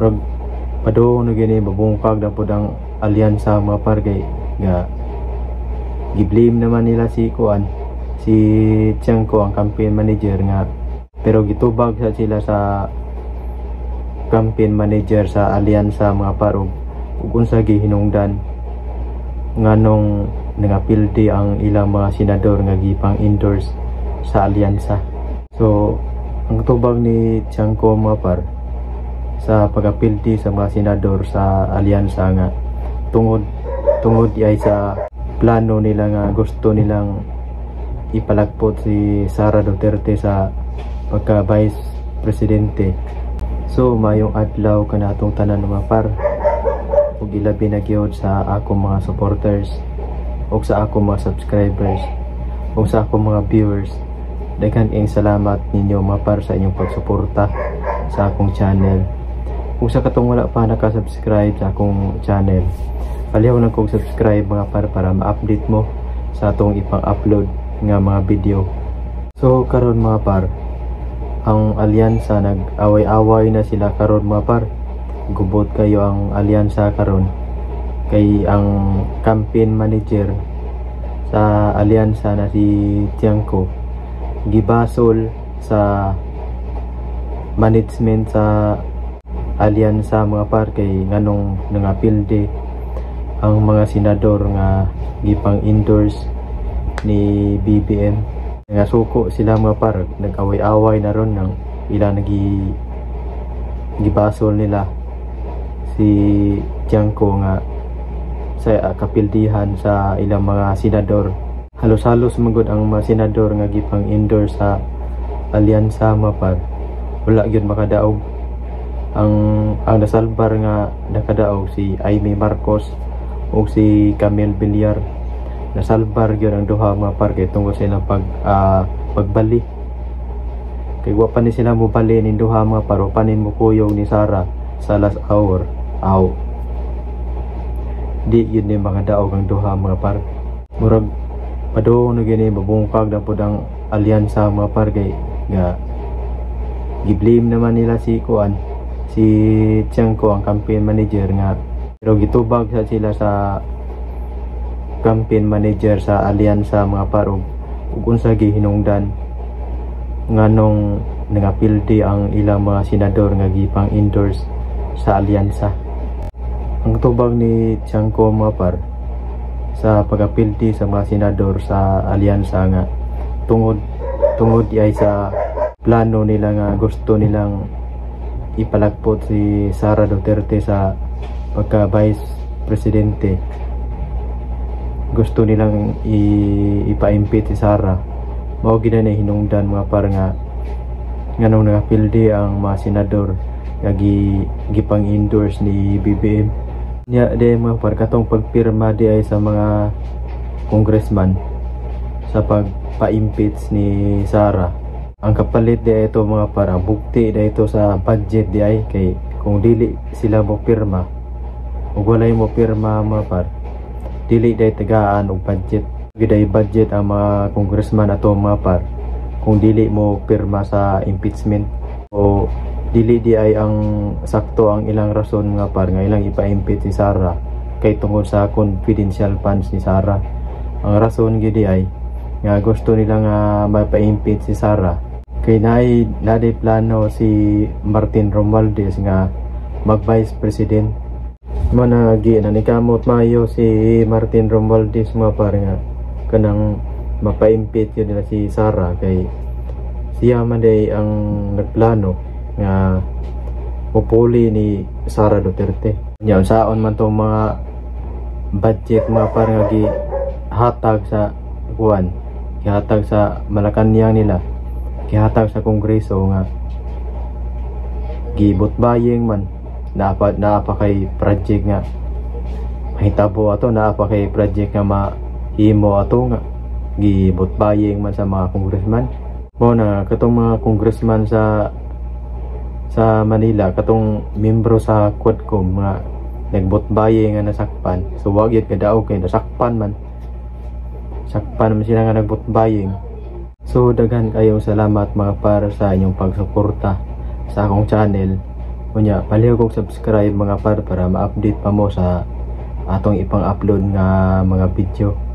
Murag padung na gini, mabungkag na pod ang alyansa, mga par, kay nga gi-blame naman nila si kuan, si Tiangco, ang campaign manager nga, pero gitubag sa sila sa campaign manager sa alyansa, mga par, ug unsa gihinungdan nganong nangapildi ang ilang mga senador nga gipang endorse sa alyansa. So ang tubag ni Tiangco, mga par, sa pagapildi sa mga senador sa alyansa nga tungod tungod ay sa plano nila nga gusto nilang ipalagpot si Sara Duterte sa pagka vice presidente. So mayong adlaw kanatong tanan, mga par, ug ilabi na gyud sa akong mga supporters ug sa akong mga subscribers ug sa akong mga viewers. Daghan kayong salamat ninyo, mga par, sa inyong pagsuporta sa akong channel. Kung sa katong wala pa naka-subscribe sa akong channel, palihog lang kog subscribe, mga par, para ma-update mo sa atong ipang-upload nga mga video. So karon, mga par, ang alyansa nag-away-away na sila karon, mga par. Gubot kayo ang alyansa karon kay ang campaign manager sa alyansa na si Tiangco gibasol sa management sa alyansa, mga par, kay nganong nangapilde ang mga senador nga gipang endorse ni BBM. Nga suko sila, mga par. Nag-away-away na ron nang ilang gibasol nila si Tiangco nga sa kapildihan sa ilang mga senador. Halos-halos magud ang mga senador nga gipang endorse sa alyansa, mga par, wala gyud makadaog. Ang nasalbar nga nakadaog si Imee Marcos ug si Camille Villar. Nasalbar gyud ang duha, mga par, kay tungod sa ilang pagbali, kay wa pa ni sila mobali ning duha, mga par, wa pa ni mokuyog ni Sara sa last hour. Aw, di gyud ni makadaog ang duha, mga par. Murag padung na gini, mabungkag na pod ang alyansa, mga par, kay nga gi-blame naman nila si kuan, si Tiangco, ang campaign manager nga, pero gitubag sa sila sa campaign manager sa alyansa, mga par, ug unsa gihinungdan nganong nangapildi ang ilang mga senador nga gipang endorse sa alyansa. Ang tubag ni Tiangco, mga par, sa pagapildi sa mga senador sa alyansa nga tungod tungod ay sa plano nila nga gusto nilang ipalagpot si Sara Duterte sa pagka vice presidente. Gusto nilang ipa-impeach si Sara. Mao gyud na hinungdan, mga par, nga nganong nagapildi ang mga senador nga gipang endorse ni BBM nya. Di, mga par, katong pagpirma di ay sa mga congressman sa pagpa-impeach ni Sara, ang kapalit di ay ito, mga par, ang bukti di ito sa budget di ay, kay kung dili sila mo pirma ug walay mo pirma, mga par, dili di ay tagaan og budget. Giday budget ang mga congressman ato, mga par, kung dili mo pirma sa impeachment o dili di ay ang sakto ang ilang rason, nga par, nga ilang ipa-impeach si Sara kay tungod sa confidential funds ni Sara. Ang rason gyud di ay nga gusto nila nga mapa-impeach si Sara kay naay naday plano si Martin Romualdez nga mag vice president. Mo na gi nanikamot maayo si Martin Romualdez, mga par, nga kanang mapa-impeach yun nila si Sara kay siya man day ang nagplano nga mupuli ni Sara Duterte. Nya unsaon man tong mga budget, mga par, nga gihatag sa kuan, gihatag sa Malacanang nila, gihatag sa Kongreso nga gi-vote buying man. Naa pa kay project nga mahitabo ato, naa pa kay project nga mahimo ato nga gi-vote buying man sa mga congressman. Mo na katong mga congressman sa Manila, katong membro sa Quadcom mga nag-vote buying nga nasakpan, so wag gyud kadaog kay nasakpan man, sakpan man sila nga nag-vote buying. So daghan kayong salamat, mga par, sa inyong pagsuporta sa akong channel. Unya, palihog og subscribe, mga par, para ma-update pa mo sa atong ipang-upload nga mga video.